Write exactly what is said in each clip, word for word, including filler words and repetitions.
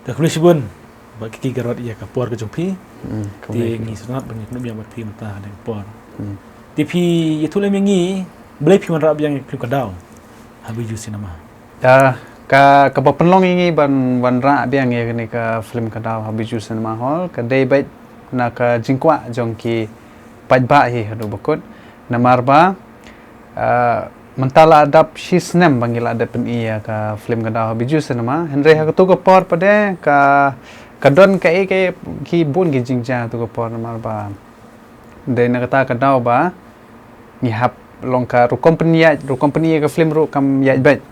Te khublei shibun bad ki ki garot ïa ka por ka jong phi. Hmm, te khublei ngi shibun. Sngewbha ban ïakynduh biang bad phi mynta ha kane ka por. Hmm. Te phi ïathuh lem ïa ngi, balei phi wanrah biang ïa ka film Ka Daw ha Bijou Cinema? Ah, ka, kaba pynlong ïa ngi ban wanrah biang ïa kane ka film Ka Daw ha Bijou Cinema Hall ka dei beit na ka jingkwah jong ki paidbah hi haduh ba kut. Namar ba, ah, mynta la dap shi snem ba ngi la dep pyni ïa ka film Ka Daw ha Bijou Cinema. Hynrei ha kato ka por pat de ka, ka don kaei kaei ki bun ki jingjia ha kato ka por namar ba dei na kata ka daw ba ngi hap long ka rukom pynïaid, rukom pyni ïa ka film ruh kam ïaid beit.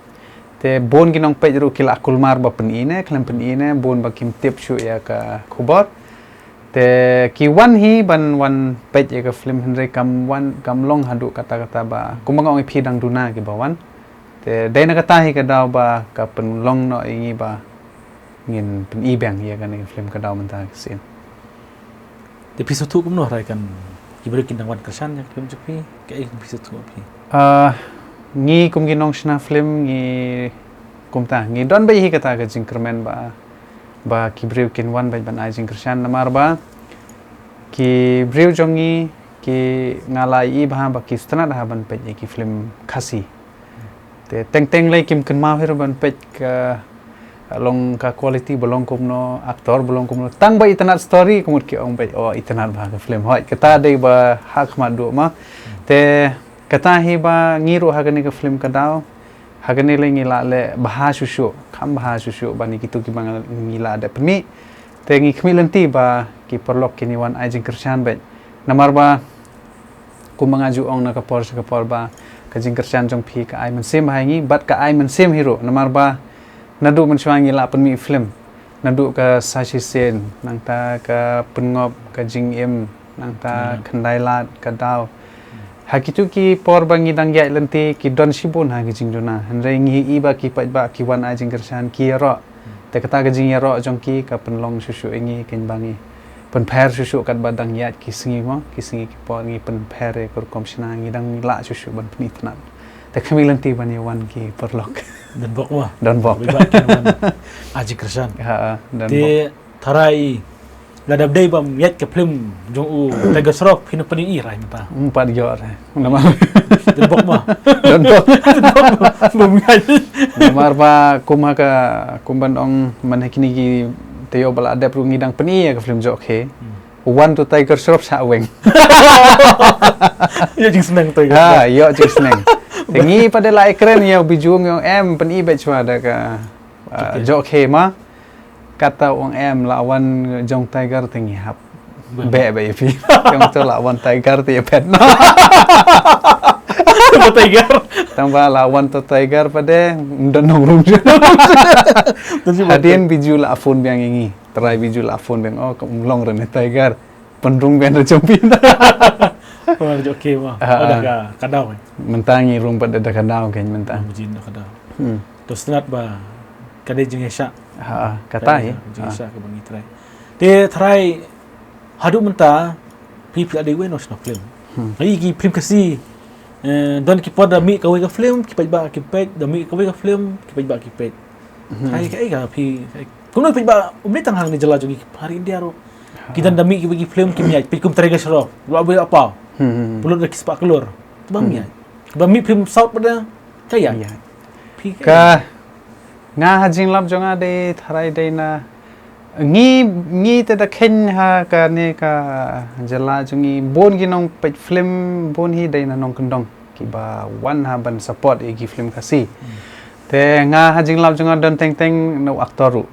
Te bun ki nongpeit ruh ki la kulmar ba pyni ne, khlem pyni ne, bun ba kim tip shuh ïa ka khubor. Te ki wan hi ban wan peit ïa ka film hynrei kam wan, kam long haduh katta katta ba kumba nga ong ïa phi dang duna kiba wan. Te dei na kata hi ka daw ba ka pynlong noh ïa ngi ba ngin pyni biang ïa kane ka film Ka Daw mynta ka sien. Te phi sngewthuh kumno hynrei kan ki briew kin dang wan kyrshan ïa ka film jong phi, kaei phi sngewthuh phi? Ah, ngi kum ki nongshna film ngi kumta ngi don beit hi kata ka jingkyrmen ba ba ki briew kin wan beit ban ai jingkyrshan namar ba ki briew jong ngi ki nga la ïohi bha ba ki sngewtynnat ha ban peit ïa ki film Khasi. Te teng teng lei kim kynmaw hi ruh ban peit ka long ka quality ba long kumno, actor ba long kumno, tang ba itynnat story ka mut ki ong beit, oh, itynnat bha ka film. Hooid, kata dei ba ha khmat duh ma. Te kata hi ba ngi ruh ha kane ka film Ka Daw ha kane lei ngi la leh bha shuh shuh, kham bha shuh shuh ban ïa kito kiba ngi la dep pyni. Te ngi khmih lynti ba ki paralok kin ïa wan ai jingkyrshan beit. Namar ba kumba nga ju ong na ka por sha ka por ba ka jingkyrshan jong phi ka ai mynsiem bha ïa ngi bad ka ai mynsiem hi ruh namar ba naduh mynshuwa ngi la pynmih film. Naduh ka Sa Shisien, nangta Ka Pynngop, Ka Jingim, nangta Khyndai Lad, Ka Daw. Ha kito ki por ba ngi dang ïaid lynti ki don shibun ha ki jingduna. Hynrei ngi ïohi ba ki paidbah ki wan ai jingkyrshan ki ïaroh. Te kata ka jingïaroh jong ki ka pynlong shuh shuh ïa ngi kein ba ngi pynpher shuh shuh katba dang ïaid ki sngi mo, ki sngi ki por ngi pynpher ïa ka rukom shna ngi dang lah shuh shuh ban pyni tynnat. Te khmih lynti ban ïa wan ki paralok. Don bok mo. Don bok. Ba kin wan ai jingkyrshan. Ha, ha, don bok. Te tharai lada dei bam ïaid ka film jong u Tiger Shroff phin pyni rai mynta. Em pat ïoh re. Namar don bok mo. Don bok. Don bok mo. Bam ïaid. Namar ba kum ha ka kum ban ong man ha kine ki taïew ba la dep ruh ngi dang pyni ïa ka film Jok He. Hmm. Wan to Tiger Shroff shah weng. Ïoh jingsneng Tiger Shroff. Ha, ïoh jingsneng. Te ngi pat de la ïakren ïa u Bijou ngi ong em pyni beit shuwa da ka, ah, Jok He. Jok He ma. Kata ong em la wan jong Tiger te ngi hap. Beh. Beh beh ïa phi. Jong to la wan Tiger te ïa phet. Ba Tiger. Tang ba la wan to Tiger pat de ym don nongrung. Hadien Bijou la phone biang ïa ngi. Trai Bijou la phone biang, oh, ka um long re ne Tiger. Pynrung biang re jong phi. Oh, Jok He mo. Ha, oh, da ha. Ka, Ka Daw, eh. Mynta ngi rung pat da Ka Daw kein mynta. Rung jin da Ka Daw. Hmm. To sngewtynnat ba ka dei jingïasyllok. Ha, kata hi. Jingïasyllok kaba ngi trai. Te trai haduh mynta phi phi la dei wei nongshna film. Hmm. Ngi ki film Khasi, eh, don ki por da mih kawei ka film, ki paidbah ki peit, da mih kawei ka film, ki paidbah ki peit. Hmm. Trai kaei ka phi, kumno phi ba um dei tang hangne jylla jong ngi, ha ri India ruh. Ki don da mih kiba ki film kim ïaid, peit kum Tiger Shroff, la bui apa. Hmm, hmm, hmm. Pynlut da ki spah klur. Te bam ïaid. Ba mih film South pat de ka ïaid. Ïaid. Phi ka nga ha jinglap jong nga dei tharai dei na ngi, ngi te da kheiñ ha kane ka jylla jong ngi bun ki nongpeit film bun hi dei na nongkyndong kiba wan ha ban support ïa ki film Khasi. Hmm. Te nga ha jinglap jong nga don teng teng na u actor ruh.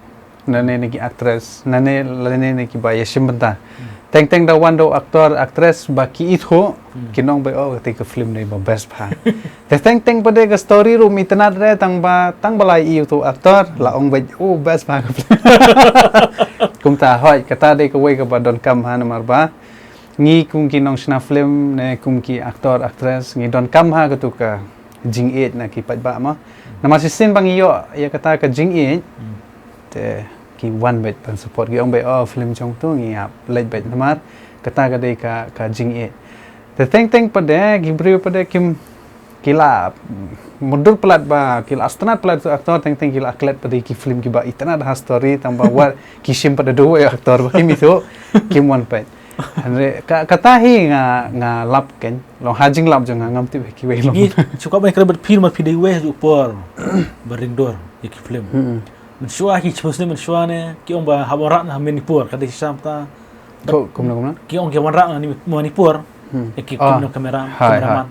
Nane na ki actress, nane, nane na kiba ïashim bynta. Hmm. Teng teng da wan da u actor, actress ba ki ithuh, hmm, kin ong beit, oh, kata ka film dei ba best bha. Te teng teng pat de ka story ruh ym itynnat re tang ba, tang ba la ïohi uto u actor, la ong beit, oh, best bha ka film. Kumta hooid, kata dei kawei kaba donkam ha namar ba ngi kum ki nongshna film ne kum ki actor, actress, ngi donkam ha kato ka jingïeit na ki paidbah mo. Namar shisien ba ngi ïoh ïa kata ka jingïeit. Hmm. Te ki wan beit ban support, ki ong beit, oh, film jong to ngi ïap leit beit namar kata ka dei ka, ka jingïeit. Te teng teng pat de ki briew pat de kim, ki la mutdur palat ba ki la sngewtynnat palat tu actor teng teng ki la klet pat da ki film kiba itynnat ha story tang ba wat ki shim pat da duh actor ba kim ithuh kim wan peit. Hynrei ka kata hi nga nga lap kein long ha jinglap jong nga ngam tip kiwei long. Ngi shu kwah ban kren bad phi namar phi dei wei ha ju por ba ring dur ïa ki film. Mynshuwa ki chmos ne mynshuwa ne ki ong ba ha wanrah na Manipur ka dei shisha mynta. Ko kumno kumno? Ki ong ki wanrah na Manipur. Ïa ki kumno kamera, kameraman.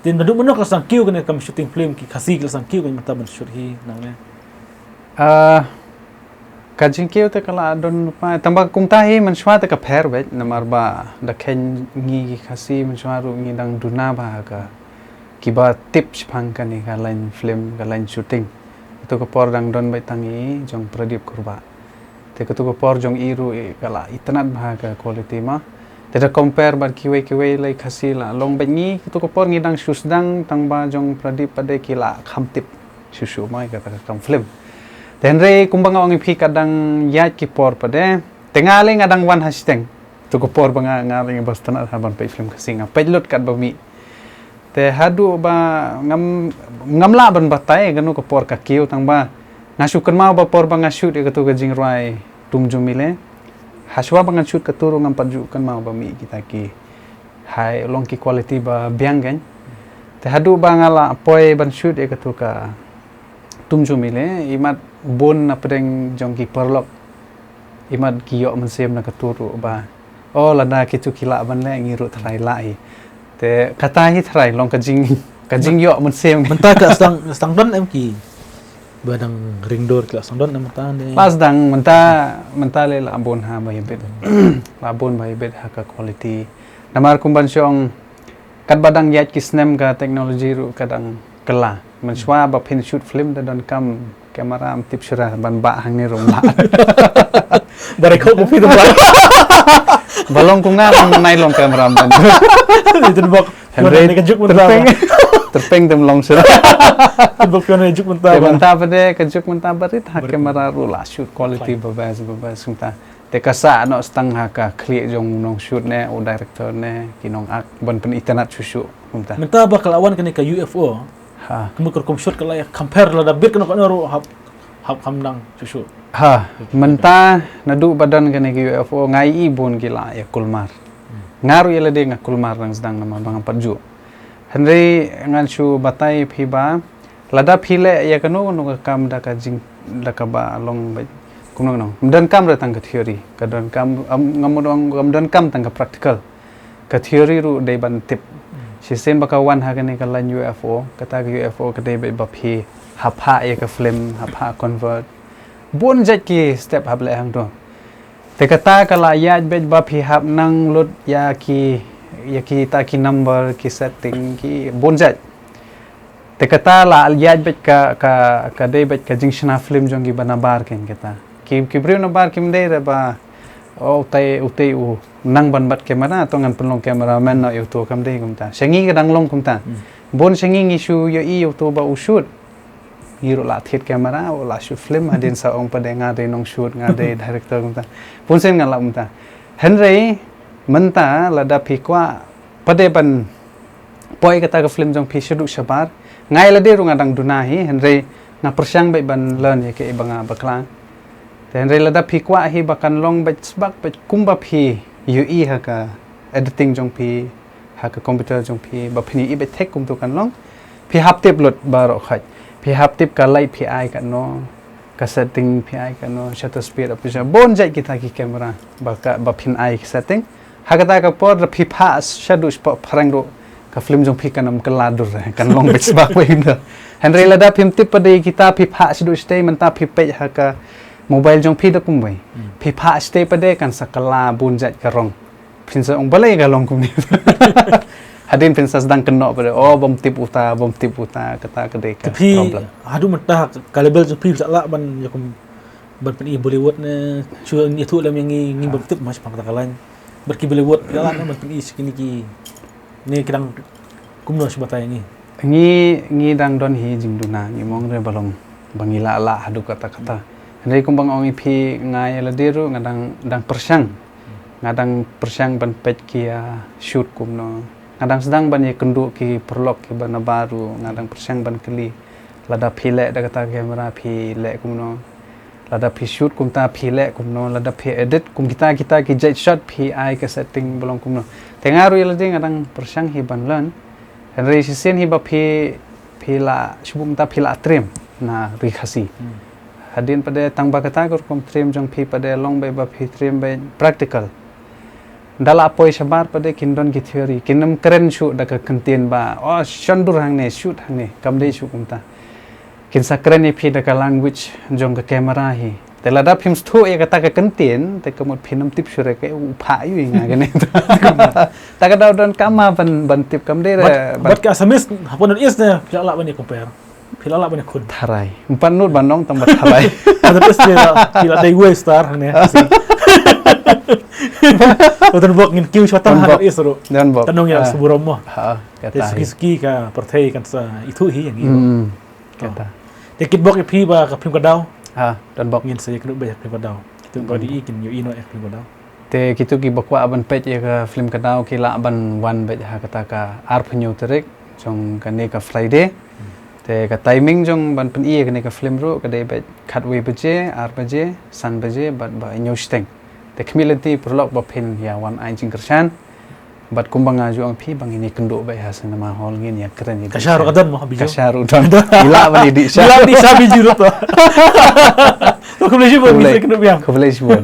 Te naduh mynno ka la sdang kiew kane kam shooting film ki Khasi ki la sdang kiew kane mynta ban shoot hi nangne? Ah, ka jingkiew te ka la don pa tang ba kumta hi mynshuwa te ka pher beit namar ba da kheiñ ngi ki Khasi mynshuwa ruh ngi dang duna ba ha ka kiba tip shaphang kane ka line film ka line shooting. Katu ka por dang don beit tang i jong Pradip Kurbah. Te katu ka por jong i ruh i ka la itynnat bha ka quality ma. Te da compare bad kiwei kiwei lai Khasi la long beit ngi katu ka por ngi dang shu sdang tang ba jong Pradip pat de ki la kham tip shu shu mai kata ka kam film. Te hynrei kumba nga ong ïa phi ka dang ïaid ki por pat de. Te nga lei nga dang wan ha shiteng. Tu ka por ba nga nga lei nga ba sdang ha ban peit film Khasi nga peit lut kat ba mih. Te haduh ba ngam ngam lah ban batai kano ka por ka kiew tang ba nga shu kynmaw ba por ba nga shoot ïa katu ka jingrwai Tum Jumile. Hashwa ba ngan shoot katu ruh ngam pat ju kynmaw ba mih kita ki hai long ki quality ba biang kan. Te haduh ba nga la poi ban shoot ïa katu ka Tum Jumile imat bun na pdeng jong ki paralok. Imat ki ïoh mynsiem na katu ruh ba oh lada kitu ki lah ban leh ngi ruh tharai lah hi. Te kata hi tharai long ka jing ka jingïoh mynsiem. Mynta ka sdang sdang don em ki ba dang ring dur ki la sdang don em mynta ne? La sdang mynta mynta le la bun ha ba ïa bit. La bun ba ïa bit ha ka quality. Namar kum ban shong katba dang ïaid ki snem ka technology ruh ka dang kylla. Mynshuwa ba phin shoot film da donkam camera am tip shura ban ba hangne ruh ba. Ba record ko phi ba. Ba long ku nga nai long camera ban. Itu bok. Hynrei ka juk mynta. Terpeng tem long shura. Itu bok pion juk mynta. Mynta ba de ka juk mynta barit ha camera ruh la shoot quality ba best ba best mynta. Te ka sah noh stang ha ka khlieh jong u nongshoot ne u director ne ki nongak ban pyn-itynnat shuh shuh kumta. Mynta ba ka la wan kane ka U F O. Ha. Kumba ka rukom shoot ka la ïa compare lada bit kano kano ruh hap hap kham dang shuh shuh. Ha. Mynta naduh ba don kane ka U F O nga i bun ki la ïa kulmar. Nga ruh ïa lade nga kulmar dang sdang namar ba ngam pat ju. Hynrei ngan shu batai phi ba lada phi leh ïa kano kano ka kam da ka jing da kaba long ba kumno kumno. Ym donkam re tang ka theory ka donkam ngam dong ngam donkam tang ka practical. Ka theory ruh dei ban tip. Shisien ba ka wan ha kane ka line U F O kata ka U F O ka dei ba phi hap ha ïa ka film hap ha convert. Bun jait ki step hap leh hangto. Te kata ka la ïaid beit ba phi hap nang lut ïa ki ïa kita ki number ki setting ki bun jait. Te kata la ïaid beit ka ka ka dei beit ka jingshna film jong ki ba nabar ken kata. Ki ki briew nabar kim dei re ba oh utai utai u nang ban bat camera to ngan pynlong cameraman no ïa uto kam dei kumta. Sha ngi ka dang long kumta. Bun sha ngi ngi shu ïohi ïa uto ba u shoot. Ngi ruh la thied camera u la shoot film hadien sa ong pat de nga dei nongshoot nga dei director kumta. Bun sien nga la kumta. Hynrei mynta lada phi kwah pat de ban poi kata ka film jong phi shaduh shabar. Nga ïa lade ruh nga dang duna hi hynrei nga pyrshang beit ban learn ïa kaei ba nga bakla. Te hynrei lada phi kwah hi ba kan long beit sbak beit kumba phi ïohi ha ka editing jong phi ha ka computer jong phi ba phin ïohi beit thik kumto kan long. Phi hap tip lut baroh khoit. Phi hap tip ka light phi ai katno, ka setting phi ai katno, shutter speed, aperture, bun jait kita ki camera ba ka ba phin ai setting. Ha kata ka por da phi phah shaduh spot phareng ruh ka film jong phi kan ym kylla dur kan long beit sbak beit. Hynrei lada phim tip pat de kita phi phah shaduh shatei mynta phi peit ha ka mobile jong phi da kumwei. Phi phah shatei pat de kan sa kylla bun jait ka rong. Phin sa ong balei ka long kumne. Hadien phin sa sdang kynnoh pat de oh bym tip uta bym tip uta kata ka dei ka problem. Haduh mynta ka level jong phi sa lah ban ïa kum ban pyni Bollywood ne shu ïathuh lem ïa ngi ngi bym tip mas pang kata ka line. Bad ki Bollywood ka lah ne ban pyni shi kine ki ne ki dang kumno shu batai ïa ngi. Ngi ngi dang don hi jingduna ngi mong re ba long ba ngi lah lah haduh kata kata. Hynrei kumba nga ong ïa phi nga ïa lade ruh nga dang dang pyrshang. Nga dang pyrshang ban peit ki ïa shoot kumno. Nga dang sdang ban ïakynduh ki paralok kiba nabar ruh, nga dang pyrshang ban kylli. Lada phi leh da kata ka camera phi leh kumno. Lada phi shoot kumta phi leh kumno, lada phi edit kum kita kita ki jait shot phi ai ka setting ba long kumno. Te nga ruh ïa lade nga dang pyrshang hi ban learn. Hynrei shisien hi ba phi phi la shu bun ta phi la trim na ri Khasi. Hadien pat de tang ba kata ka rukom trim jong phi pat de long beit ba phi trim beit practical. Da la poi shabar pat de kin don ki theory, kin ym kren shuh da ka kyntien ba, oh, shon dur hangne, shoot hangne, kam dei shuh kumta. Kin sa kren ïa phi da ka language jong ka camera hi. Te lada phim sngewthuh ïa kata ka kyntien, te ka mut phin ym tip shuh re ka u pha ïa nga kane. Ta ka daw don kama ban ban tip kam dei re. Bad, bad ka Assamese hapoh North East ne phi la lah ban ïa compare. Phi la lah ban ïa khun. Tharai. Ym pat nud ban ong tang ba tharai. Hapoh North East phi la, phi la dei wei star hangne. Don bok ngin kiew shwa tang hapoh North East ruh. Don bok. Ka nong ïa suburom mo. Ha, te kata suki hi. Suki ka pyrthei kan sa ithuh hi ïa ngi. Hmm. Kata. Te kit bok ïa phi ba ka phim ka daw. Ha, don bok. Ngin sa ïakynduh beit ha ka phim ka daw. Kito ba dei kin ïohi noh ïa ka phim ka daw. Te kito kiba kwah ban peit ïa ka phim ka daw ki lah ban wan beit ha kata ka arphew hynñiew tarik jong kane ka Friday. Te ka timing jong ban pyni ïa kane ka phim ruh ka dei beit khatwei baje, ar baje, san baje bad ba hynñiew shiteng. Te khmih lynti paralok ba phin ïa wan ai jingkyrshan. Bad kumba nga ju ong phi ba ngin ïakynduh beit ha cinema hall ngin ïakren. Ka sha ruh ka don mo, Bijou? Ka sha ruh don. Don. Ila ban ïadih sha. Ila ban ïadih sha Bijou ruh to. To khublei shibun. Khublei. Ngin sa ïakynduh biang. Khublei shibun.